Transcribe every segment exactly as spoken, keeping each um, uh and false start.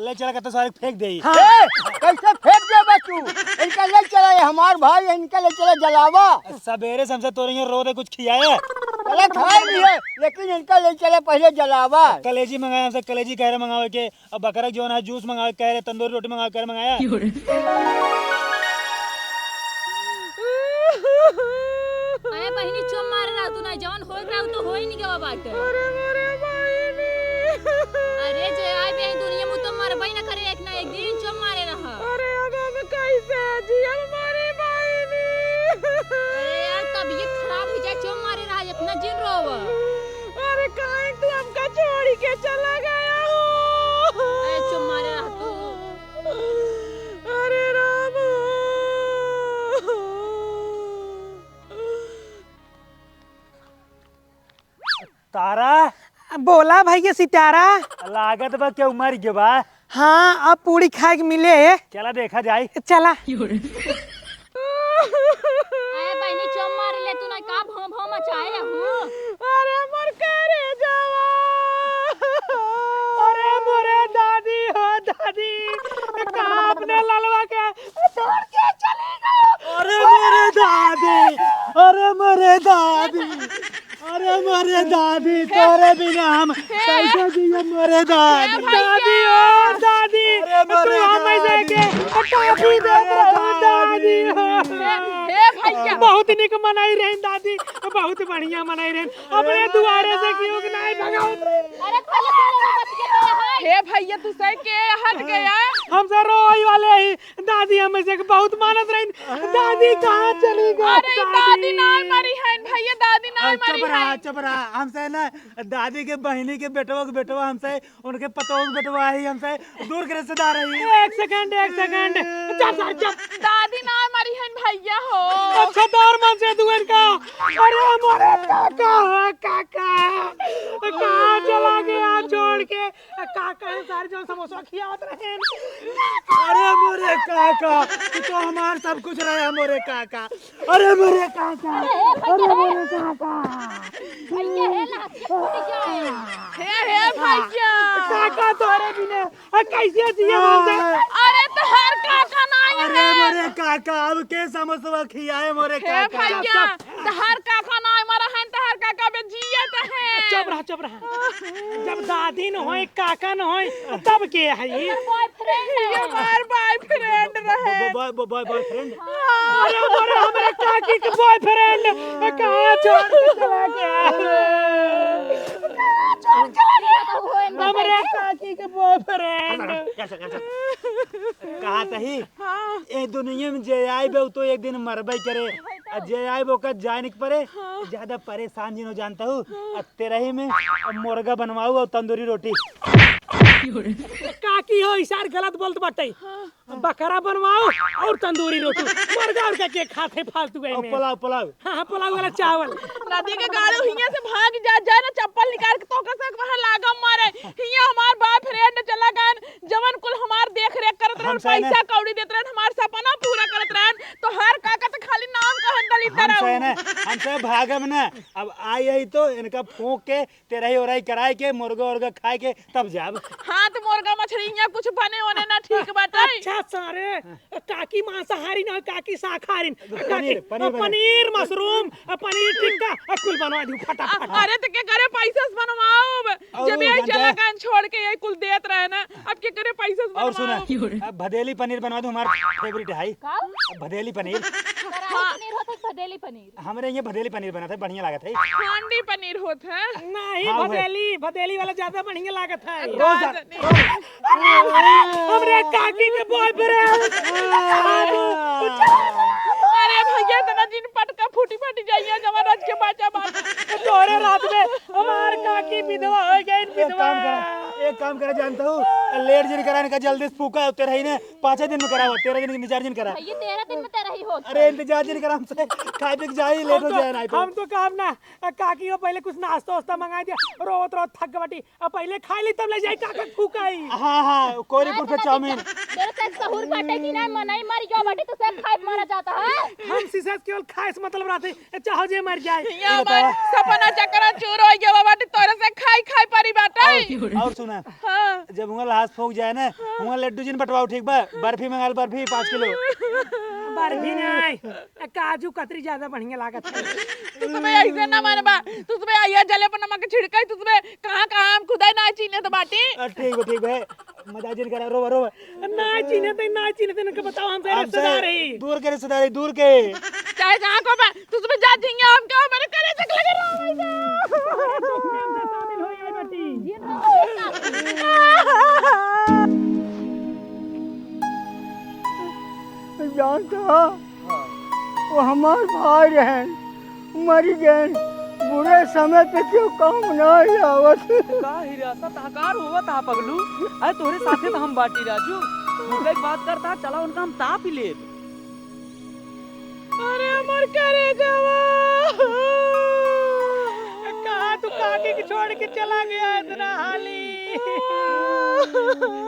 ले चला के तो सारे फेंक दे। हाँ। ए, कैसे फेंक देबे तू? इनका ले चला, ये हमार भाई है, इनका ले चला जलावा। सबेरे से हमसे तोरे यहाँ रो दे कुछ खियाए। चला खाए भी है, लेकिन इनका ले चला पहले जलावा। कलेजी मंगाए हमसे, कलेजी कह रहे मंगावे के, अब बकरा के जौन है जूस मंगावे कह रहे, तंदूरी रोटी मंगावे कह रहे मंगाया। अरे बहिनी, चुप मारे रहा तू ना, जौन होए के रहा, उ तो हो ही नहीं गवा बाटे। अरे मोरे बहिनी। अरे जे आए बे दुनिया में, उ तो मरबे ना करे, एक ना एक दिन चुप मारे रहा। अरे अब हम कैसे जियब मोरे बहिनी? अरे यार, तबीयत खराब हो जाए, चुप मारे रहा, इतना जिन रोवा। अरे काहे तू हमका छोड़ी के चला गया हो? अरे चुप मारे रहा तू। अरे राम। तारा। बोला भैया सितारा। लागत बा केहू मर गए बा। हाँ, अब पूड़ी खाए के मिले। चला देखा जाए। चला। अरे बहिनी, चुप मार ले तू, ना का भौं भौं मचाए हूँ। अरे मोर करे जावा। अरे मोरे दादी हो दादी, का अपने ललवा के छोड़ के चली गई। अरे मोरे दादी, अरे मोरे दादी, अरे मोरे दादी, तोरे बिना हम कैसे जिए मोरे दादी। दादी ओ दादी, अरे मोरे तू हम ऐसे दादी। के दादी देख रहो दादी हो। हे भैया। बहुत निक मनाई रही दादी, बहुत बढ़िया मनाई रही। अपने दुआरे से क्यों के नहीं भगाओ। अरे पहले तू लोग बच के तो यहाँ। हे भैया, तू सही के हट गया। हम से रोई वाले ही। दादी हमें से बहुत मानत रही। दादी कहाँ चली गई? अरे, दादी। दादी ना मरी है भैया, दादी ना अरे, चुप मरी रहा, है। चुप रहा। हमसे ना दादी के बहिनी के बेटवा के बेटवा हमसे, उनके पतोह के बेटवा ही हमसे दूर के रिश्तेदार है। एक सेकंड, एक सेकंड। चुप, चुप, चुप। दादी ना मरी है भैया हो। अच्छा, दौर मन से दुअन का। अरे, हमारे काका हो, काका। कहाँ चला गया छोड़ के? काका है सारे जो समोसा खियावत रहे। अरे मोरे काका, तू तो हमार सब कुछ रहे, मोरे काका। अरे मोरे काका, अरे मोरे काका। भैया, हे लाश के फूट जाए। हे, हे भैया। काका तोरे बिना आ, कैसे जिए बोलते? अरे तोहार काका नाई अरे है। मोरे काका, अब के समोसवा खियाए मोरे हे काका? भैया, तोहार काका नाई मरा है, तोहार काका बे जियत है। चुप रहा, चुप रहा। जब दादी न होई, काका न होई, तब के है? ये बॉयफ्रेंड है। ये हमार बॉयफ्रेंड रहे। बॉय, बॉय, बॉय, बॉयफ्रेंड? हाँ। अरे, अरे, हमरे काकी के बॉयफ्रेंड कहाँ छोड़ के चला गया? कहाँ छोड़ के चला गया? हमरे काकी के बॉयफ्रेंड। कैसे, कैसे? कहा तही? हाँ। ए दुनिया में जे आइबे, उ तो एक दिन मरबे करे। वही तो। आ जे आइबे, ओकर जाए नहीं पड़े। हाँ। ज्यादा परेशान जिन हो जानता हूँ। हाँ। अब तेरा ही में अब मुर्गा बनवाऊ और तंदूरी रोटी। काकी हो, इशार गलत बोलत बाटे। हाँ। बकरा बनवाओ और तंदूरी रोटी। मुर्गा और का के खात है फालतू गए और में। पुलाव, पुलाव। हाँ, हाँ, पुलाव वाला चावल। नदी के गाड़ू हियां से भाग जा, जा ना चप्पल निकाल के तो कसे वहाँ लागा मारे। हियां हमार बॉयफ्रेंड चला गन, जवन कुल हमार देख रेख करत रहन, हमसे ने पैसा कौड़ी देत रहन, हमार सपना पूरा करत रहन, तो हर काका तो खाली नाम कहन दलित हमसे रहू। ने, हमसे भागम ने। अब आई है तो इनका फूंक के तेरही ओरही कराए के, मुर्गा उर्गा खाए के, तब जाब। हाँ, तो मुर्गा मछली हियां कुछ बने ओने ना ठीक बाटे। अच्छा सारे, काकी मांसाहारी ना, काकी शाकाहारी। पनीर, काकी, पनीर बना। पनीर, मशरूम, पनीर टिक्का, कुल बनवा दी फटाफट। अरे, तो के करे पैसा से बनवाओ? और जब वो ये घंटा चला गान छोड़ के ये कुल देत रहे ना, अब के करे पैसा से और सुना, बनवाओ? अब भदेली पनीर बनवा दो, हमार फेवरेट है। का? भदेली पनीर। कढ़ाई पनीर होता है, भदेली पनीर। हमरे ये भदेली पनीर बनत है, बढ़िया लागत है। हांडी पनीर होत है। नहीं, हाँ, उहे। भदेली, भदेली वाला ज्यादा बढ़िया लागत है। राजनी। हमरे काकी के बॉयफ्रेंड। अरे भैया, इतना जिन पटका फूटी फटी जाइए, जवान राज के बाचा बात। तोरे रात में हमार काकी विधवा हो गई, एक काम विधवा। करा, एक काम करा, जानता हूँ, लेट जिन करा, इनका जल्दी से फूका होते रही ने, पाँचे दिन में करावा, तेरह दिन के इंतजार जिन करा। भैया, तेरह दिन में तेरह ही होत अरे, है। इंतजार जिन करा हमसे, खाए पी के जाई, लेट हम हो तो, जाए, नहीं तो। हम तो काम ना, काकी हो पहले कुछ नाश्ता वास्ता मंगा दिया, रोत रोत थक गए बाटी, अब पहले खा ली तब ले जाई काका फूकाई। हाँ, हाँ, कोरीपुर पे चाउमीन। तोरे से सहूर बाटे कि ना, मनई मर गयो बाटे, तू से खाए मारा जाता है। हम सीसे केवल खाए से मतलब रहते, चाहो जे मर जाए। ये हमार सपना चकरा चूर हो गया बाटे, तोरे से खाई खाई परी बाटे। और सुना, हाँ। जब हुआ लाश फूंक जाए ना, हाँ। हुआ लड्डू जिन बटवाओ, ठीक बा? बर्फी मंगा लो, बर्फी पाँच किलो। बर्फी नहीं, काजू कतरी ज्यादा बढ़िया लागत है। तू तुम्हें ऐसे ना मानबा, तू तुम्हें आइया जले पर नमक छिड़काई, तू तुम्हें कहाँ कहाँ हम खुदाई ना चीने तो बाटी। अ, ठीक बा, ठीक बा। मजाक जिन करा, रोवा, रोवा। ना चीन्हे थे, ना चीन्हे थे, इनके बताओ, हमसे हमसे रिश्तेदार है। दूर के रिश्तेदार है, दूर के। चाहे जहाँ को बा, तू सब जा जिंगे, हम क्या हमारे करे तक लगे रहो, भाई साहब। दुख में हमसे शामिल हो, ये बेटी। जानता, वो हमार भाई रहन, मरी गए। बुरे समय पे क्यों काम ना आवत। का हिरासत हकार होवत हा पगलू? अरे तोहरे साथे तो हम बाटी राजू, मुर्गा की बात करता, चला उनका हम ताप ही लेब। अरे हमर करेजावा, कहाँ तू काकी के छोड़ के चला गया इतना हाली?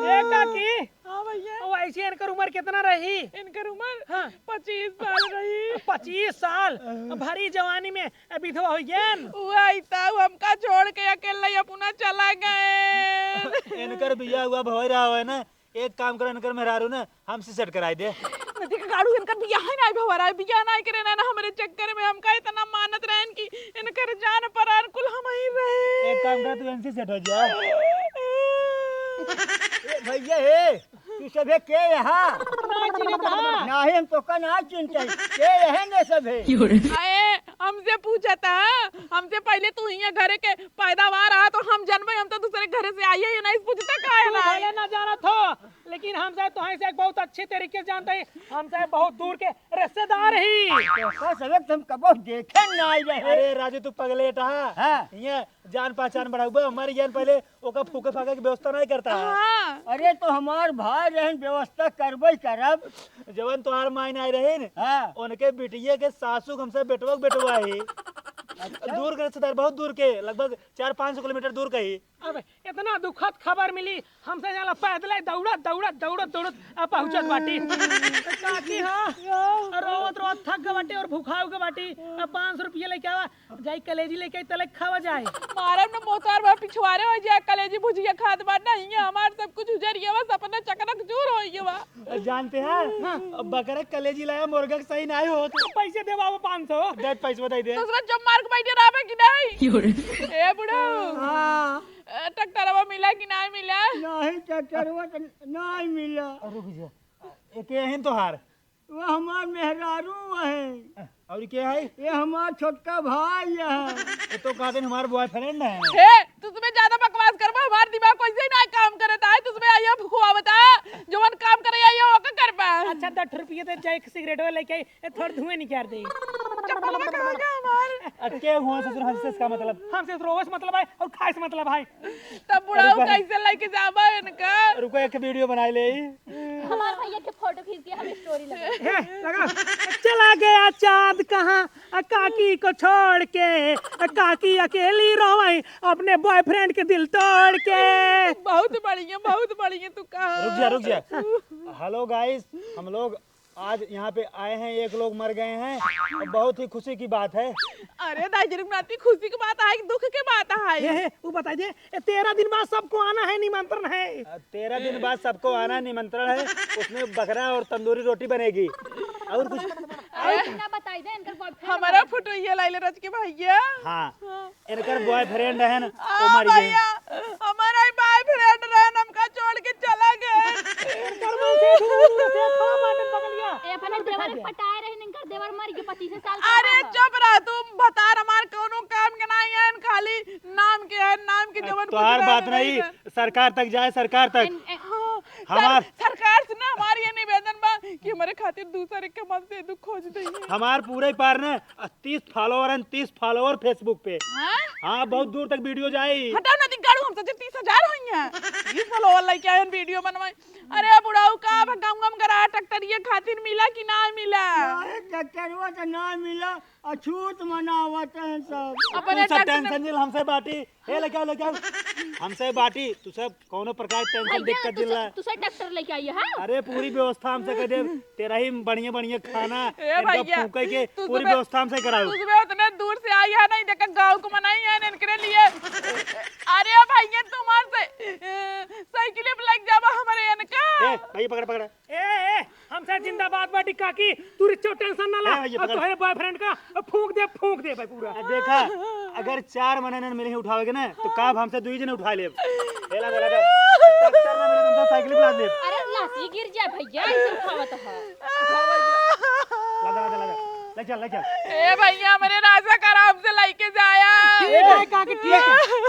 ए काकी, हाँ भैया। ओ, ऐसे इनकर उम्र कितना रही? इनकर उम्र हाँ। पच्चीस साल रही। पच्चीस साल? भरी जवानी में विधवा हो गयन। उ आई त उ हमका छोड़ के अकेला ही अपना चला गए। इनकर बियाह हुआ भवई रहा है ना, एक काम करो, इनकर मेहरारू ना हमसे सेट कराई दे। नदी का गाड़ू, इनकर बियाह ही नहीं भवा रहा है, बियाह नहीं करे ना, ना हमरे चक्कर में हमका इतना मानत रहन कि इनकर जान परान कुल हम ही रहे। एक काम कर, तू इनसे सेट हो जा। ए भैया हे, तू सभे के यहाँ? ना चिन्हत हा। नाही, हम तोका ना चिन्हत हई। के यहे ने सभे? आए, हमसे पूछत हा, हमसे पहिले तू हियाँ घरे के पैदावार हा, तो हम जनबे, हम तो दूसरे घरे से आइए ही नहीं, पूछता का है तू ना? भले ना जानत हो, लेकिन हम साहब तोहई से बहुत अच्छे तरीके से जानत हई, हम साहब बहुत दूर के रिश्तेदार ही। तोका सभे तुम कबो देखे ना आई रहे। अरे राजू, तू पगलेट हा। हाँ। हियाँ जान पहचान बढ़ाउबे, हमारे ज्ञान पहले ओका फूके फाके के व्यवस्था नहीं करता है। हाँ। अरे तो हमार भाई रहन, व्यवस्था करबे करब। जवन तोहार माई नाई रहिन, हाँ। उनके बिटिया के सासू के हमसे बेटवा के बेटवा ही। अच्छा। दूर के रिश्तेदार, बहुत दूर के, लगभग चार पाँच सौ किलोमीटर दूर के ही। अब इतना दुखद खबर मिली, हमसे जाला पैदल ही दौड़त, दौड़त, दौड़त, दौड़त अब पहुँचत बाटी। काकी हाँ, रोवत, रोवत थक गए बाटी और भुखाव गए बाटी। अब पाँच सौ रुपया लेके आवा, जाई कलेजी लेके आई, तले खावा जाए। मारब न मोतार बा, पिछवारे हो जाए, कलेजी भुजिया खात बा। नहीं, हमार सब कुछ उजर गया बा, सपना चकना चूर हो गया बा। जानते हैं, हाँ। बकरे कलेजी लाया, मुर्गा के सही नहीं होत। पैसे देवा वो पाँच सौ। दे, पैसवा दे दे। तो उसमें जब मार के बैठे रहबे कि नहीं? ए बुढ़ऊ। हाँ। ए, ट्रैक्टरवा मिला कि नहीं मिला? नहीं, ट्रैक्टरवा तो नहीं मिला। रुक जा। एक यही तोहार। वो हमार मेहरारू है। और के है? ये हमार छोटका भाई है। ये तो कहते हैं हमार बॉयफ्रेंड है। हे, तू तुम्हें ज्यादा बकवास करबा, हमार दिमाग वैसे ही ना काम करता है, तू तुम्हें आइया भुखवा बता, जवन काम करे आइया ओका करबा। अच्छा, दस रुपये दे, जाए एक सिगरेट वाला लेके आई, ये थोड़ा धुएं निकाल दे। चप्पल में कहाँ गया हमार? अ, के हुआ ससुर, हंसे से का मतलब? हमसे रोवे से मतलब है और खाए से मतलब है। तब बुढ़ऊ अरे कैसे लेके जाबा इनका? रुको, एक वीडियो बनाए ले। हमार भैया के फोटो खींच के हम स्टोरी लगा। हे, लगा। चला गया चांद कहाँ, अ, काकी को छोड़ के, अ, काकी अकेली रोवे, अपने बॉयफ्रेंड के दिल तोड़ के। बहुत बढ़िया, बहुत बढ़िया तू कहा। रुक जा, रुक जा। हेलो गाइस, हम लोग आज यहाँ पे आए हैं, एक लोग मर गए हैं, बहुत ही खुशी की बात है। अरे दाई जी, रुक ना, इतनी खुशी की बात है कि दुख की बात है? हे, हे, वो बताइए, ए, तेरह दिन बाद सबको आना है, निमंत्रण है। अ, तेरह दिन बाद सबको आना निमंत्रण है, उसमें बकरा और तंदूरी रोटी बनेगी। और कुछ? और ना बताई दे, इनकर बॉयफ्रेंड हमारा बना। फोटो ये लाइले रच के भैया। हाँ। हाँ। इनकर बॉयफ्रेंड है ना, आ, वो मर गए। भैया, हमारा ही बॉयफ्रेंड रहे, हमका छोड़ के चला गए। ए, अपने देवर के पटाए रहे, इनकर देवर मर गए, पच्चीस साल का अरे रहा। चुप रह तू, भतार हमार कौनो काम के नहीं है, खाली नाम के है, नाम के जवन तोहार बात नहीं, सरकार तक जाए, सरकार तक। इन-, इन-, हाँ, हमार सर-, सरकार से ना हमार ये निवेदन बा कि हमारे खातिर दूसर एक के मन से दुख खोज दे। हमार पूरे पार ने तीस फॉलोअर हैं, तीस फॉलोअर Facebook पे। हाँ? हाँ, बहुत दूर तक वीडियो जाई। हटाओ ना, दिगाड़ू, हम सोचे तीस हजार होई हैं। तीस फॉलोअर लेके आए हैं, वीडियो बनवाए। अरे बुढ़ऊ, का अब गम गम करा, ट्रैक्टर ये खातिर मिला कि ना मिला? अरे ट्रैक्टरवा तो ना मिला, अछूत मनावत हैं सब। अपने तू सब tension tension नहीं, हमसे बाटी। ए, लेके आओ, लेके आओ। हमसे बाटी, तू सब कौनो प्रकार के tension, भैया, दिक्कत तू जिन सब, ला। तू सब tractor लेके आई है, हाँ? अरे, पूरी व्यवस्था हमसे कर दे। तेरा ही बढ़िया, बढ़िया खाना, ए इनका भैया, फूके के तू पूरी सुबह, व्यवस्था हमसे कराओ। तू सुबह उतने दूर से आई है ना, देखा गाँव को मनाई है ना इनके लिए। अरे भैया, तुम्हार से, ए, साइकिल पे लग जावा हमारे इनका। ए, भैया, पकड़, पकड़। ए, ए, हमसे जिंदाबाद बाटी काकी, तू रिच्चो tension ना ला। ए, भैया, अब पकड़। तोहरे boyfriend का फूंक दे, फूंक दे भाई पूरा। ए, देखा, अगर चार महीने न मिले उठावेगे ना, तो काब हमसे दुई जने उठा लेब। ए, ला, ला, ला, ला। Tractor ना मिले, तुमसे साइकिल पे लाद लेब। अरे, लाठी गिर जाए भैया, ऐसे उठावत है। ला, ला, ला, ला, ला। ले चल, ले चल। ए भैया, हमरे राजा का आराम से लेके जाया। ठीक है काकी, ठीक है।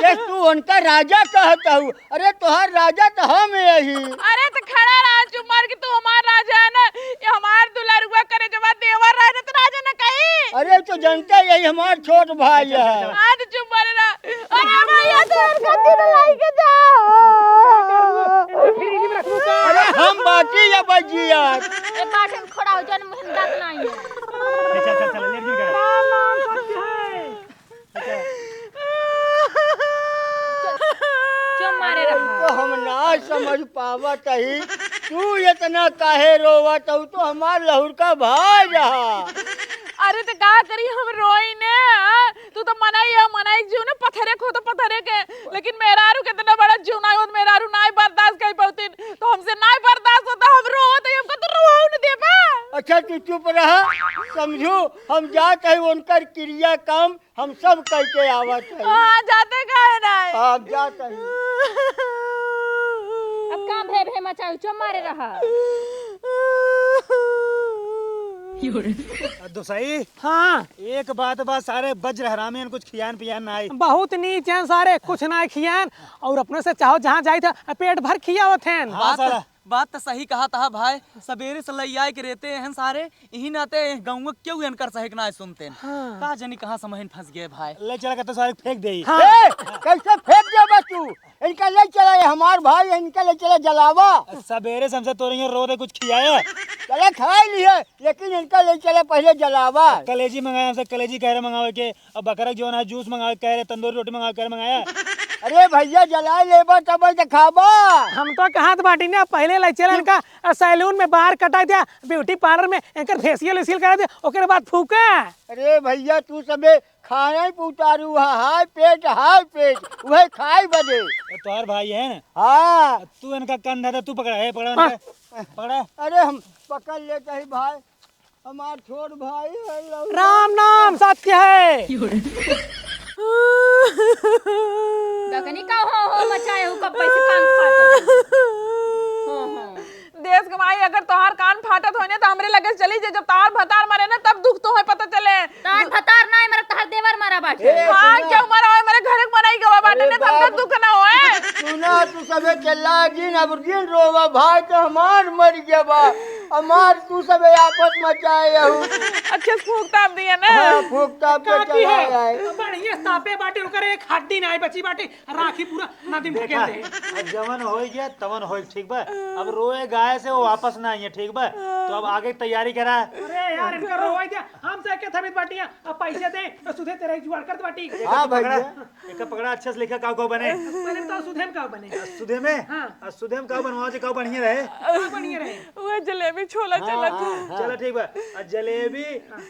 ये तू उनका राजा कहत हऊ, अरे तोहार राजा तो हम यही। अरे तो खड़ा रहा चुप मार के, तू हमार राजा है ना, ये हमार दुलरुआ करे जब देवर रहे ना तो राजा ना कही। अरे तो जनते यही हमार छोट भाई है। आज चुप मारे रहा। अरे भैया तो इनका दिन लाई के जाओ। अरे हम बाटी या बजिया। ए बाटन खड़ा हो जन मुहिम दात नहीं है। चल, चल, चल, चल, लेट गिर गया। राम नाम सत्य है। चुप मारे रहा। तो हम ना समझ पावत ही, तू इतना काहे रोवत हऊ? तो हमार लहुर का भाई रहा। अरे तो का करी, हम रोई ने, हाँ? तू तो मनाई है, मनाई जीव ने पथरे को तो पथरे के, लेकिन मेहरारू के इतना बड़ा जीव ना हो, मेहरारू ना बर्दाश्त कर पाती, तो हमसे ना बर्दाश्त होता, हम रोवत ही, हमको तो रोवा न देबा। अच्छा तू चुप रहा, समझू, हम जात ही उनकर क्रिया काम हम सब कह के आवत है। हाँ, जाते काहे ना है? हाँ, हम जात है। अब का भे भे मचाऊ, चुप मारे रहा। दोसाई, हाँ। एक बात बा, सारे बज्र हरामी हैं, कुछ खियान पियान ना आई। बहुत नीच हैं सारे, कुछ ना खियान, और अपने से चाहो जहाँ जाई था, पेट भर खियावत हैं। हाँ, बात साला। बात तो सही कहा था भाई, सबेरे से लई आए के रहते हैं सारे, इही नाते गौवा क्यों इनकर सही के ना सुनते हैं। हाँ। का जानी कहाँ समहिन फंस गए भाई। ले चला के तो सारे फेंक दे। हाँ। ए, कैसे फेंक दे बस तू? इनका ले चला, ये हमार भाई है, इनका ले चला जलावा। सबेरे से हमसे तोरे यहाँ रो दे कुछ खियाया। चला खा लिए, लेकिन इनका ले चला पहले जलावा। कलेजी मंगाया हमसे, कलेजी कह रहे मंगावे के, अब बकरा के जौन है जूस मंगावे कह रहे, तंदूरी रोटी मंगावे कह रहे मंगाया। अरे भैया जला लेबा तब तो खाबा। हम तो कहत बाटी ना पहले ले चला इनका सैलून में बार कटा दिया, ब्यूटी पार्लर में इनकर फेशियल वेशियल करा दिया, ओकरे बाद फूका। अरे भैया तू सबे खाए पे उतारू हा, हाय पेट, हाय पेट, वह खाए बदे। ए, तोहर भाई है ना? हाँ। तू इनका कंधा दे, तू पकड़ा है, पकड़ा हाँ। इनका, पकड़ा। अरे हम पकड़ लेते ही भाई, हमार छोट भाई है लौड़ा। राम नाम सत्य है। दकनी का हो हो मचाए हो, कब पैसे कान खात हो। हो, हो। देश के माई, अगर तोहार कान फाटत होय ना, तो हमरे लगे चली जे, जब तोहार भतार मरे ना, तब दुख तोहे पता चले। तोहार भतार ना मरे, तोहार देवर मरा बाटे। ए, हाँ, सुना। क्यों मरा होय? मेरे घर के बनाई गवा बाटे अरे ना, तो हमका बाप। दुख ना होए। सुना, तू सबे चिल्ला जिन, अब जिन रोवा, भाई तो हमार मर गया बा, हमार तू सबे आपस मचाए रहू। अच्छे से फूंक ताप दिया ना। हाँ, फूंक ताप के काकी चला है, आए। बढ़िया तापे बाटे, ओकर एक हड्डी ना बची बाटे। राखी पूरा नदी में देखा, ढकेल दे। अब जवन होई गया, तवन होई, ठीक बा? अब रोए गाए से वो वापस ना आइए, ठीक बा? तो अब आगे की तैयारी करा। अरे यार, इनका रोए दे, हम से के थमित बाटिया, अब पैसे दे, तो सुधे तेरा ही जुगाड़ करत बाटी। हाँ एक पकड़ा, भैया। एक पकड़ा, अच्छे से लिखा, काऊ काऊ बने। पहले तो सुधे में काऊ बने। सुधे में? हाँ। आ सुधे में काऊ बनवाओ जी, काऊ बढ़िया रहे। काऊ बढ़िया रहे। वो जलेबी छोला हाँ, चला हाँ, था। हाँ। चला ठीक बा। आ जलेबी,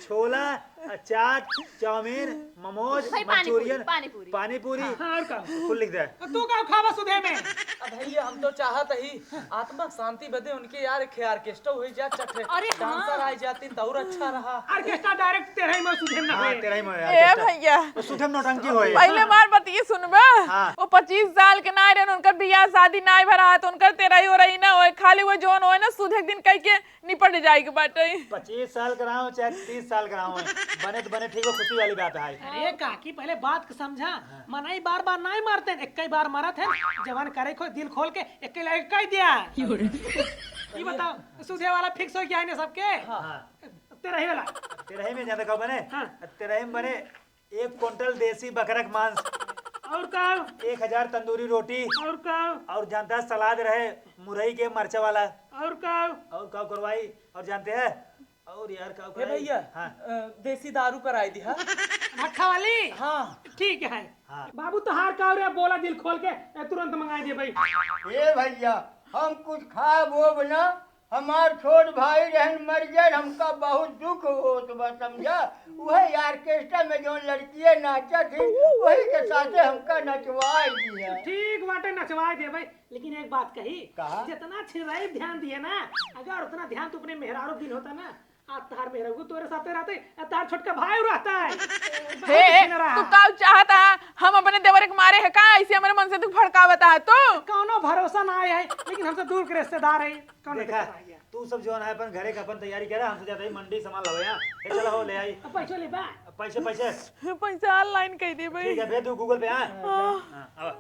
छोला, आ, चाट, चाउमीन, मोमोज, भाई, पानी पूरी, मंचूरियन, पानी पूरी। पानी पूरी, हाँ, और का? कुल लिख दे। तो तू का खावा सुधे में? अब भैया, हम तो चाहत ही आत्मा शांति बदे उनके यार खे ऑर्केस्ट्रा हो जा, चट अरे हाँ। डांसर आ जाती तो और अच्छा रहा। ऑर्केस्ट्रा डायरेक्ट तेरह ही में सुधे में ना हाँ, होए। तेरह ही में ए ऑर्केस्ट्रा। भैया। तो सुधे में नौटंकी होए। पहले हमार बतिये सुनबा। हाँ। वो पच्चीस साल के ना रहन, उनकर बियाह शादी ना भरा, तो उनकर तेरह ही हो रही ना होए, खाली वो जौन होए ना सुधे के दिन कह के निपट जाए के बाटे। पच्चीस साल के रहा हो, चाहे तीस साल के रहा हो, बने तो बने, ठीक हो, खुशी वाली बात है। अरे काकी, पहले बात को समझा। हाँ। मनई बार बार नहीं मरते, एक ही बार मरत है। जवान करे खो दिल खोल के एक ही लगे कह दिया। क्यों रे? ये बताओ, सुधे वाला फिक्स हो गया है ना सबके? हाँ। तेरह ही वाला। तेरह ही में ज्यादा कब बने? हाँ। तेरह ही में बने एक कुंटल देसी बकरा के मांस। और का? एक हजार तंदूरी रोटी। और का? और जानता है, सलाद रहे मुरई के मरचा वाला। और का? और का करवाई? और जानते हैं, और यार, का ए भैया, हाँ। अ, देसी दारू कराई दिहा। भट्ठा वाली? हाँ। ठीक है। हाँ। बाबू, तोहार का रे, बोला दिल खोल के, ए, तुरंत मंगाई दे भाई। ए भैया, हम कुछ खाब ओब ना, हमार छोट भाई रहन मर गए, हमका बहुत दुख होत बा, समझा? उहे orchestra में जौन लड़कियाँ नाचत थी, वही के साथे हमका नचवाई दिया। ठीक बाटे, नचवाई दे भाई, लेकिन एक बात कही, कहा? जितना छिनराई ध्यान दिए ना, अगर उतना ध्यान तू अपने मेहरारू दिन होता ना, आज तार मेहरारू तोरे साथे रहते, आ तार छोटका भाई रहता है। बहुत हे, छिनरा। तू का चाहता है? हम अपने देवर के मारे है का? ऐसे हमारे मन से तू भड़कावता है तू? कौनो भरोसा ना है, लेकिन हमसे दूर के रिश्तेदार है। कौन देखा, दिक्कत आ गया? तू सब जो है अपन घरे का अपन तैयारी करा, हमसे ज्यादा ही मंडी सामान लावे यहाँ। ए, चला हो, ले आई। अब पैसो ले बा? पैसे, पैसे। पैसा online कह दिए भाई। ठीक है, भेज दू Google पे, हाँ? हाँ। हाँ, आवा।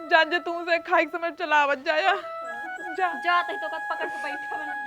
जा, जा, तू से खाई के समय चला आवत जाया। जा। जा, तही तो कत पकड़ के बैठा बना।